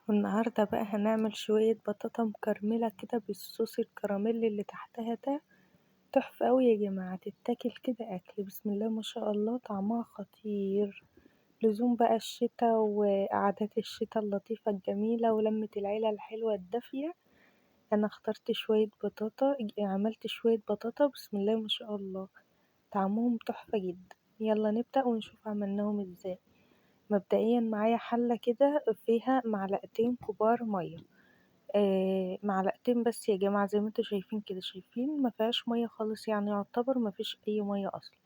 والنهاردة بقى هنعمل شوية بطاطا مكرملة كده بالصوص الكراميل اللي تحتها ده، تحفة أوي يا جماعة، تتاكل كده أكل بسم الله ما شاء الله، طعمها خطير. لزوم بقى الشتا وقعدات الشتا اللطيفة الجميلة ولمة العيلة الحلوة الدافية. أنا اخترت شوية بطاطا، عملت شوية بطاطا بسم الله ما شاء الله، طعمهم تحفة جدا. يلا نبدأ ونشوف عملناهم ازاي. مبدئيا معايا حلة كده فيها معلقتين كبار مية، معلقتين بس يا جماعة، زي ما انتوا شايفين كده، شايفين ما فيهاش مية خالص، يعني يعتبر ما فيش أي مية أصلا.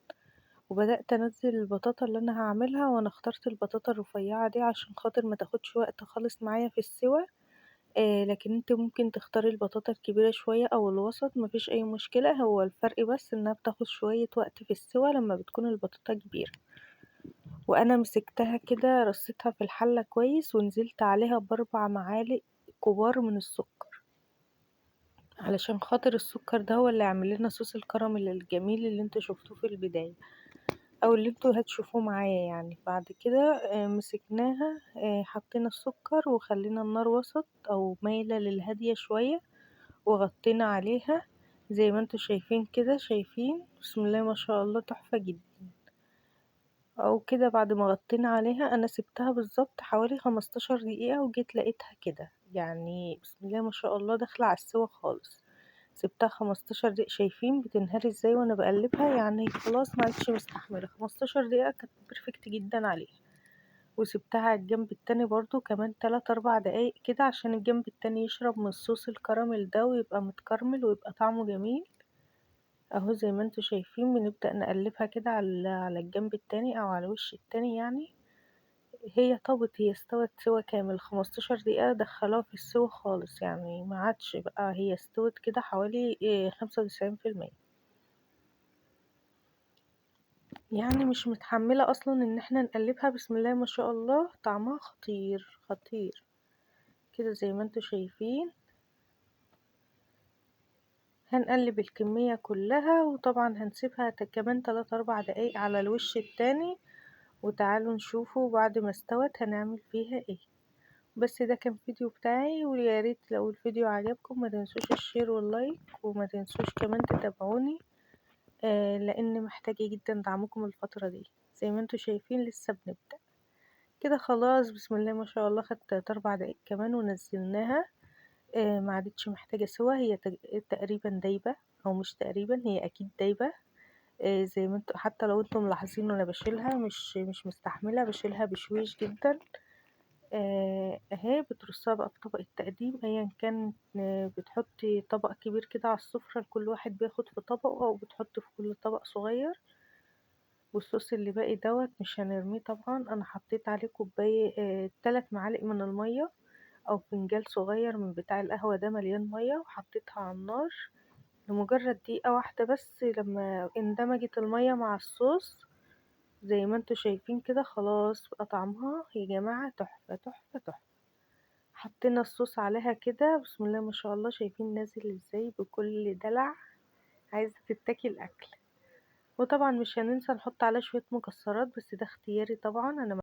وبدأت أنزل البطاطا اللي أنا هعملها، وأنا اخترت البطاطا الرفيعة دي عشان خاطر ما تاخدش وقت خالص معايا في السوى، لكن انت ممكن تختاري البطاطا الكبيرة شوية أو الوسط، ما فيش أي مشكلة. هو الفرق بس إنها بتاخد شوية وقت في السوى لما بتكون البطاطا كبيرة. وأنا مسكتها كده رصيتها في الحلة كويس، ونزلت عليها ب4 معالق كبار من السكر، علشان خاطر السكر ده هو اللي هيعمل لنا صوص الكراميل الجميل اللي انتوا شفتوه في البداية، أو اللي انتوا هتشوفوه معايا يعني. بعد كده مسكناها، حطينا السكر وخلينا النار وسط أو مايلة للهادية شوية، وغطينا عليها زي ما انتوا شايفين كده، شايفين بسم الله ما شاء الله تحفة جدا. أو كده بعد ما غطينا عليها أنا سبتها بالظبط حوالي 15 دقيقة، وجيت لقيتها كده يعني بسم الله ما شاء الله داخلة على السوا خالص. سبتها 15 دقيقة، شايفين بتنهار ازاي وانا بقلبها، يعني خلاص ما عادش مستحملة. 15 دقيقة كانت perfect جدا عليها. وسبتها على الجنب التاني برضو كمان 3-4 دقايق كده، عشان الجنب التاني يشرب من الصوص الكراميل ده ويبقى متكرمل ويبقى طعمه جميل. اهو زي ما انتوا شايفين بنبدأ نقلبها كده على الجنب التاني او على الوش التاني. يعني هي طابت، هي استوت سوا كامل 15 دقيقة، دخلوها في السوا خالص، يعني ما عادش بقى، هي استوت كده حوالي خمسة وتسعين في المية. يعني مش متحملة اصلا ان احنا نقلبها، بسم الله ما شاء الله طعمها خطير خطير كده زي ما انتوا شايفين. هنقلب الكمية كلها، وطبعا هنسيبها كمان 3-4 دقايق على الوش التاني، وتعالوا نشوفوا بعد ما استوت هنعمل فيها ايه. بس ده كان فيديو بتاعي، ويا ريت لو الفيديو عجبكم ما تنسوش ال share وال like، وما تنسوش كمان تتابعوني، لان محتاجة جدا دعمكم الفترة دي. زي ما انتوا شايفين لسه بنبدأ كده خلاص بسم الله ما شاء الله، خدت 3-4 دقايق كمان ونزلناها، ما عادتش محتاجة سوا، هي تقريبا دايبة، او مش تقريبا هي اكيد دايبة. زي ما انتوا حتى لو انتوا ملاحظين وانا بشيلها مش مستحملة، بشيلها بشويش جدا. اهي بترصها بقى في طبق التقديم ايا كان، بتحطي طبق كبير كده على السفرة لكل واحد بياخد في طبقه، او بتحطي في كل طبق صغير. والصوص اللي باقي دوت مش هنرميه طبعا، انا حطيت عليه كوبايه، 3 معالق من الميه، او فنجان صغير من بتاع القهوه ده مليان ميه، وحطيتها على النار لمجرد دقيقه واحده بس. لما اندمجت الميه مع الصوص زي ما انتوا شايفين كده، خلاص بقى طعمها يا جماعه تحفه تحفه تحفه. حطينا الصوص عليها كده بسم الله ما شاء الله، شايفين نازل ازاي بكل دلع، عايزه تتاكل اكل. وطبعا مش هننسى نحط عليها شويه مكسرات، بس ده اختياري طبعا، انا